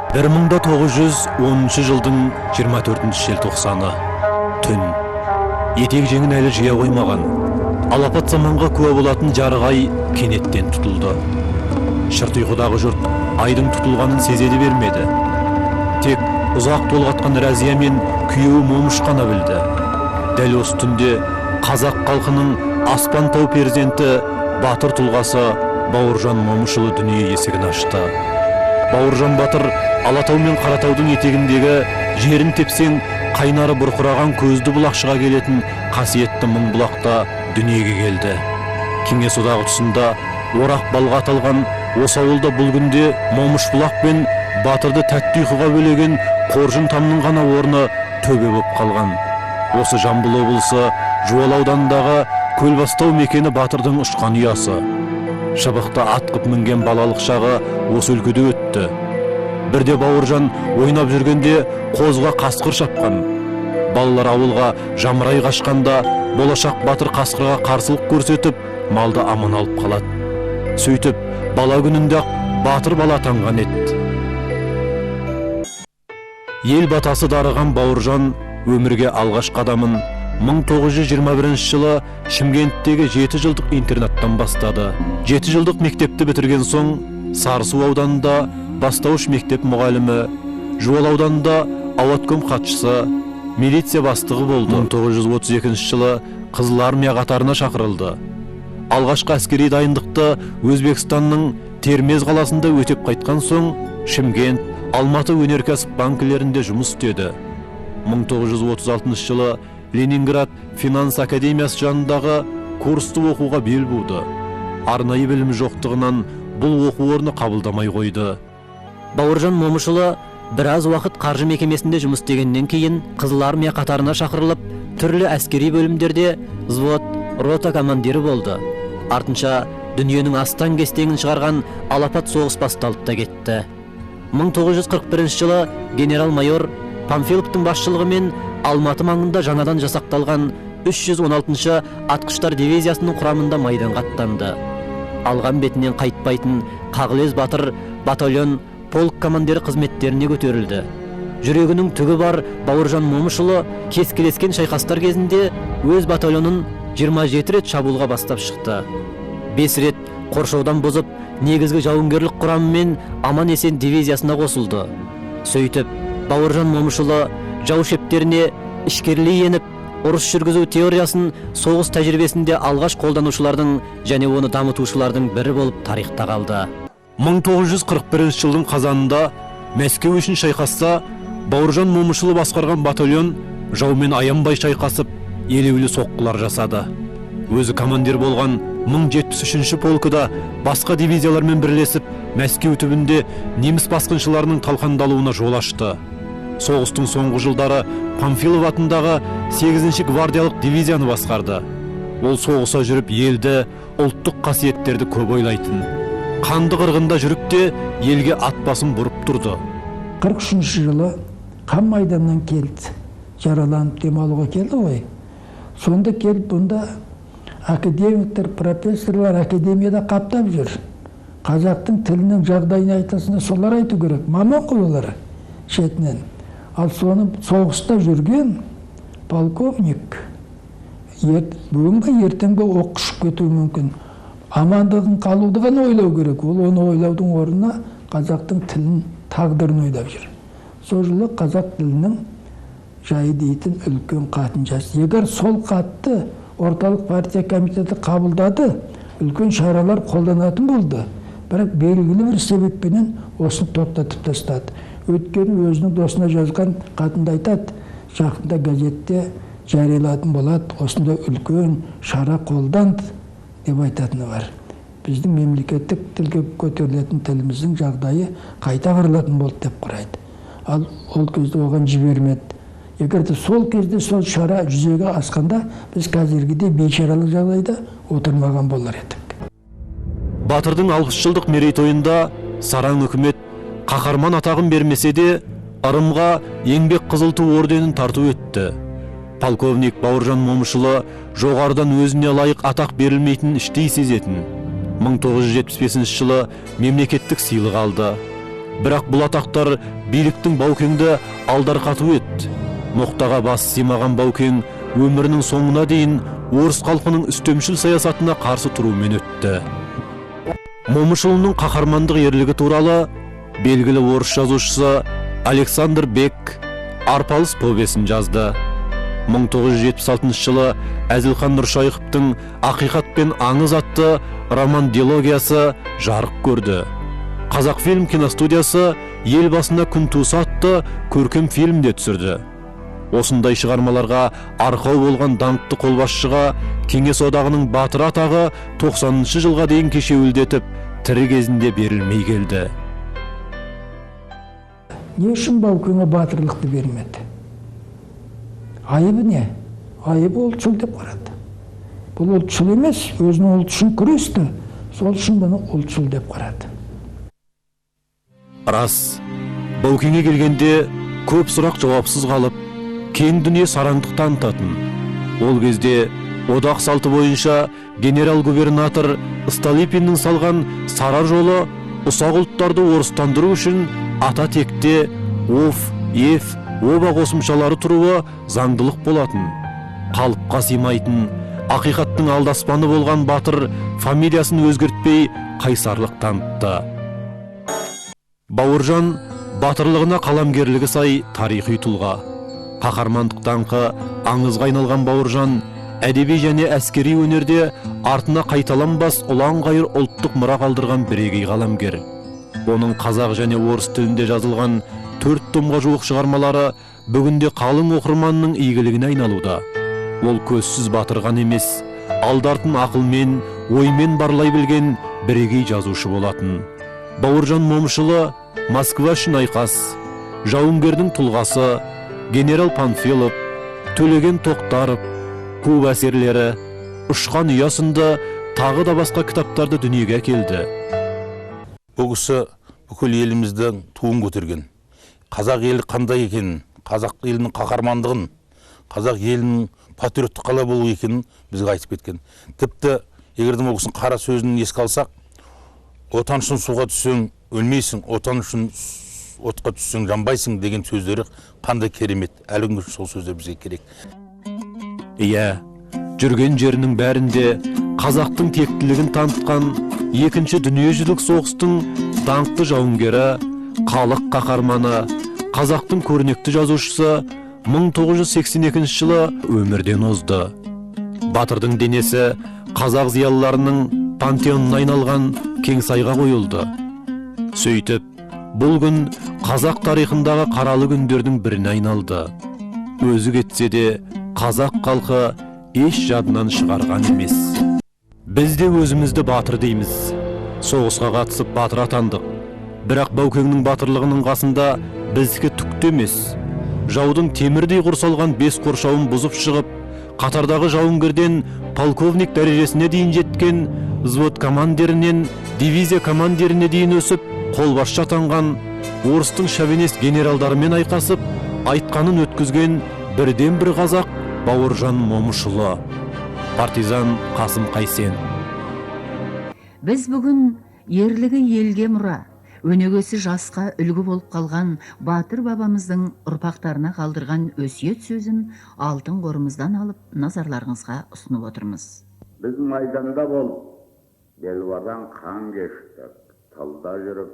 1910 жылдың 24 желтоқсаны түн. Етек жеңін әлі жия қоймаған. Алапат заманға куә болатын жарық ай кенеттен тұтылды. Шырт ұйқыдағы жұрт айдың тұтылғанын сезе де бермеді. Тек ұзақ толғатқан Рәзия мен күйеуі Момыш қана білді. Дәл осы түнде қазақ халқының аспан тау перзенті, батыр тұлғасы Бауыржан Момышұлы дүние есігін ашты. Бауыржан батыр Алатау мен Қаратаудың етегіндегі, жерін тепсең қайнары бұрқыраған көзді бұлақшыға келетін қасиетті Мыңбұлақта дүниеге келді. Кеңес одағы тұсында Орақ балға аталған осы ауылда бұл күнде Момыш бұлақ пен батырды тәтті ұйқыға бөлеген қоржын тамның ғана орны төбе боп қалған. Осы Жамбыл облысы, Жуалы ауданындағы Көлбастау мекені батырдың ұшқан ұясы. Шыбықты ат қып мінген балалық шағы осы өлкеде өтті. Бірде Бауыржан ойнап жүргенде қозыға қасқыр шапқан. Балалар ауылға жамырай қашқанда, болашақ батыр қасқырға қарсылық көрсетіп, малды аман алып қалады. Сөйтіп, бала күнінде ақ батыр бала атанған еді. Ел батасы дарыған Бауыржан өмірге алғаш қадамын 1921 жылы Шымкенттегі 7 жылдық интернаттан бастады. 7 жылдық мектепті бітірген соң Сарысу ауданында бастауыш мектеп мұғалімі, Жуалы ауданында ауатком хатшысы, милиция бастығы болды. 1932 жылы Қызыл Армия қатарына шақырылды. Алғашқы әскери дайындықты Өзбекстанның Термез қаласында өтеп қайтқан соң Шымкент, Алматы өнеркәсіп банкілерінде жұмыс істеді. 1936 жылы Ленинград финанс академиясы жанындағы курсты оқуға бел буды. Арнайы білімі жоқтығынан бұл оқу орны қабылдамай қойды. Бауыржан Момышұлы біраз уақыт қаржы мекемесінде жұмыс істегеннен кейін Қызыл Армия қатарына шақырылып, түрлі әскери бөлімдерде взвод, рота командирі болды. Артынша дүниенің астан кестеңін шығарған алапат соғыс басталды да кетті. 1941 жылы генерал-майор Панфиловтың басшылығымен Алматы маңында жаңадан жасақталған 316-шы атқыштар дивизиясының құрамында майданға аттанды. Алған бетінен қайтпайтын қағылез батыр батальон, полк командирі қызметтеріне көтерілді. Жүрегінің түгі бар Бауыржан Момышұлы кескілескен шайқастар кезінде өз батальонын 27 рет шабуылға бастап шықты. 5 рет қоршаудан бұзып, негізгі жауынгерлік құрамымен аман есен дивизиясына қосылды. Сөйтіп, Бауыржан Момышұлы жау шептеріне ішкерлей еніп, ұрыс жүргізу теориясын соғыс тәжірибесінде алғаш қолданушылардың және оны дамытушылардың бірі болып тарихта қалды. 1941 жылдың қазанында Мәскеу үшін шайқасса, Бауыржан Момышұлы басқарған батальон жаумен аянбай шайқасып, елеулі соққылар жасады. Өзі командир болған 1073 полкыда басқа дивизиялармен бірлесіп, Мәскеу түбінде неміс басқыншыларының талқандалуына жол ашты. Соғыстың соңғы жылдары Панфилов атындағы 8-ші гвардиялық дивизияны басқарды. Ол соғыса жүріп елді, ұлттық қасиеттерді көп ойлайтын. Қанды қырғында жүріп те елге ат басын бұрып тұрды. 43 жылы қан майданнан келді. Жараланып демалуға келді ғой. Сонда келіп, бұнда академиктер, профессорлар академияда қаптап жүр. Қазақтың тілінің жағдайын айтасында солар айту керек. Маман ғой олар шетінен. Ал соны соғыста жүрген полковник бүгін бе, ертең бе оқ ұшып кетуі мүмкін. Амандығын, қалуды ғана ойлау керек. Ол оны ойлаудың орнына қазақтың тілін, тағдырын ойлап жүр. Сол жылы «Қазақ тілінің жайы» дейтін үлкен хатын жазды. Егер сол хатты орталық партия комитеті қабылдады, үлкен шаралар қолданатын болды. Бірақ белгілі бір себеппенен осыны тоқтатып тастады. Өйткені өзінің досына жазған хатында айтады: жақында газетте жариялатын болады, осындай үлкен шара қолданды деп айтатыны бар. Біздің мемлекеттік тілге көтерілетін тіліміздің жағдайы қайта қаралатын болды деп құрайды. Ал ол кезде оған жібермеді. Егер де сол кезде сол шара жүзеге асқанда, біз қазіргідей бейшаралық жағдайда отырмаған болар едік. Батырдың 60 жылдық мерейтойында сараң үкімет қаһарман атағын бермесе де, ырымға Еңбек Қызыл Ту орденін тарту етті. Полковник Бауыржан Момышұлы жоғарыдан өзіне лайық атақ берілмейтінін іштей сезетін. 1975 жылы мемлекеттік сыйлық алды. Бірақ бұл атақтар биліктің Баукеңді алдарқатуы еді. Ноқтаға бас сыймаған Баукең өмірінің соңына дейін орыс халқының үстемшіл саясатына қарсы тұрумен өтті. Момышұлының қаһармандық ерлігі туралы белгілі орыс жазушысы Александр Бек «Арпалыс» повесін жазды. 1976 жылы Әзілхан Нұршайықовтың «Ақиқат пен аңыз» атты роман дилогиясы жарық көрді. Қазақфильм киностудиясы «Ел басына күн туса» атты көркем фильмде түсірді. Осындай шығармаларға арқау болған даңқты қолбасшыға Кеңес Одағының батыры атағы 90 жылға дейін кешеуілдетіп, тірі кезінде берілмей келді. Не үшін Баукеңе батырлықты бермеді? Айыбы не? Айыбы ұлтшыл деп қарады. Бұл ұлтшыл емес, өзінің ұлты үшін күресті. Сол үшін бұны ұлтшыл деп қарады. Рас, Баукеңе келгенде көп сұрақ жауапсыз қалып, кең дүние сараңдық танытатын. Ол кезде одақ салты бойынша генерал-губернатор Столыпиннің салған сара жолы ұсақ ұлттарды орыстандыру үшін ата текте ов, ев, оба қосымшалары тұруы заңдылық болатын. Қалыпқа сыймайтын, ақиқаттың алдаспаны болған батыр фамилиясын өзгертпей қайсарлық танытты. Бауыржан батырлығына қаламгерлігі сай тарихи тұлға. Қаһармандық даңқы аңызға айналған Бауыржан әдеби және әскери өнерде артына қайталанбас ұлан-ғайыр ұлттық мұра қалдырған бірегей қаламгер. Оның қазақ және орыс тілінде жазылған 4 томға жуық шығармалары бүгінде қалың оқырманның игілігіне айналуда. Ол көзсіз батырған емес, алдартын ақылмен, оймен барлай білген бірегей жазушы болатын. Бауыржан Момышұлы «Москва үшін айқас», «Жауынгердің тұлғасы», «Генерал Панфилов», «Төлеген Тоқтаров», «Куба әсерлері», «Ұшқан ұя» сынды тағы да басқа кітаптарды дүниеге әкелді. Бұл кісі бүкіл еліміздің туын көтерген. Қазақ елі қандай екенін, қазақ елінің қаһармандығын, қазақ елінің патриоттық қала болу екенін бізге айтып кеткен. Тіпті егер де ол кісінің қара сөзін еске алсақ, отан үшін суға түссең өлмейсің, отан үшін отқа түссең жанбайсың деген сөздері қандай керемет. Әлі күнге сол сөздер бізге керек. Иә, жүрген жерінің бәрінде қазақтың тектілігін танытқан екінші дүниежүзілік соғыстың даңқты жауынгері, халық қаһарманы, қазақтың көрнекті жазушысы 1982 жылы өмірден озды. Батырдың денесі қазақ зиялыларының пантеонына айналған Кеңсайға қойылды. Сөйтіп, бұл күн қазақ тарихындағы қаралы күндердің біріне айналды. Өзі кетсе де, қазақ халқы еш жадынан шығарған емес. Біз де өзімізді батыр дейміз. Соғысқа қатысып батыр атандық. Бірақ Баукеңнің батырлығының қасында біздікі түкті емес. Жаудың темірдей құрсалған 5 қоршауын бұзып шығып, қатардағы жауынгерден полковник дәрежесіне дейін жеткен, взвод командирінен дивизия командиріне дейін өсіп, қолбасшы атанған, орыстың шовинист генералдарымен айқасып, айтқанын өткізген бірден бір қазақ Бауыржан Момышұлы, партизан Қасым Қайсен. Біз бүгін ерлігі елге мұра, өнегесі жасқа үлгі болып қалған батыр бабамыздың ұрпақтарына қалдырған өсиет сөзін алтын қорымыздан алып назарларыңызға ұсынып отырмыз. Біз майданда болып, белбардан қан кештік, тылда жүріп,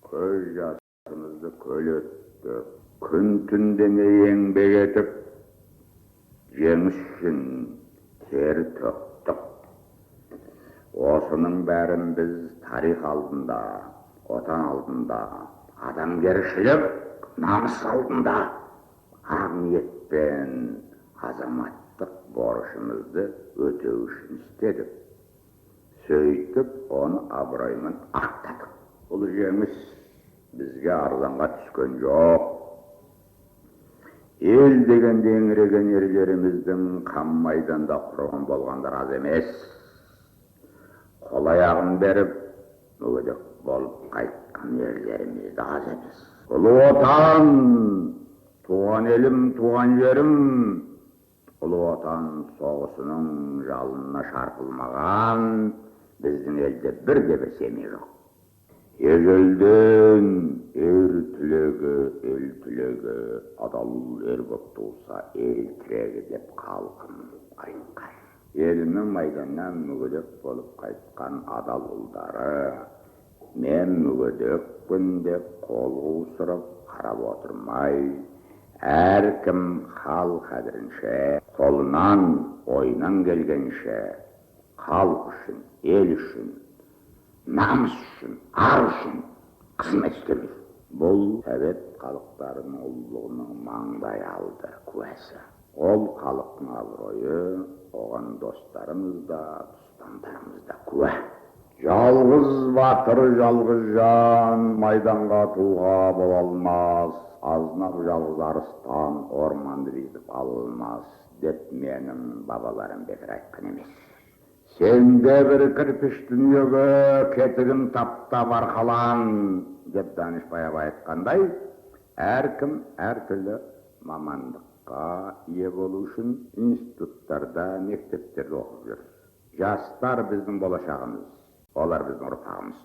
көз жасымызды көл өттік, күн түн демей еңбек етіп, жеңіс үшін тер төктік. Осының бәрін біз тарих алдында, отан алдында, адамгершілік намыс алдында ақ ниетпен азаматтық борышымызды өтеу үшін істедік. Сөйтіп, оны абыроймен ақтадық. Бұл жеңіс бізге арзанға түскен жоқ. Ел дегенде еңіреген ерлеріміздің қан майданда құрбан болғандар аз емес. Қол аяғын беріп, мүгедек болып қайтқан ерлеріміз де аз емес. Ұлы Отан, туған елім, туған жерім, Ұлы Отан соғысының жалынына шарпылмаған біздің елде бірде бір семей жоқ. Ежелден ер тілегі, ел тілегі, адал ер боп туса, ел тірегі деп халқым айтқан. Елімнің майданнан мүгедек болып қайтқан адал ұлдары, мен мүгедекпін деп қол қусырып қарап отырмай, әркім хал қадірінше, қолынан, ойынан келгенше, халық үшін, ел үшін, намыс үшін, ар үшін қызмет істеп жүр. Бұл совет халықтарының ұлылығының маңдай алды куәсі. Ол халықтың абыройы, оған достарымыз да, дұшпандарымыз да куә. Жалғыз батыр, жалғыз жан майданға тұлға бола алмас, азынап жалғыз арыстан орманды безіп ала алмас деп менің бабаларым бекер айтқан емес. Сенде бір кірпіш дүниеге кетігін таптап арқалан деп данышпай Абай айтқандай, әркім әртүрлі мамандыққа ие болу үшін институттарда, мектептерде оқып жүр. Жастар біздің болашағымыз, олар біздің ұрпағымыз.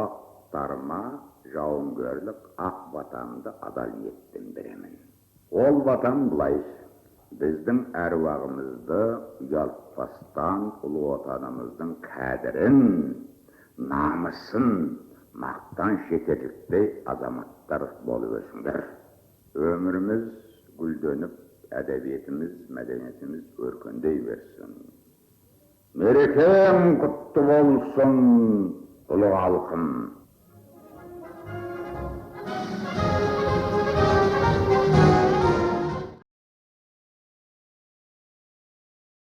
Ұрпақтарыма жауынгерлік ақ батамды адал ниетпен беремін. Ол батам былай: біздің әруағымызды ұялтпастан ұлы отанымыздың қадірін, намысын мақтаныш етерліктей азаматтар болып өсіңдер. Өміріміз гүлденіп, әдебиетіміз, мәдениетіміз өркендей берсін. Мерекем құтты болсын, ұлы халқым.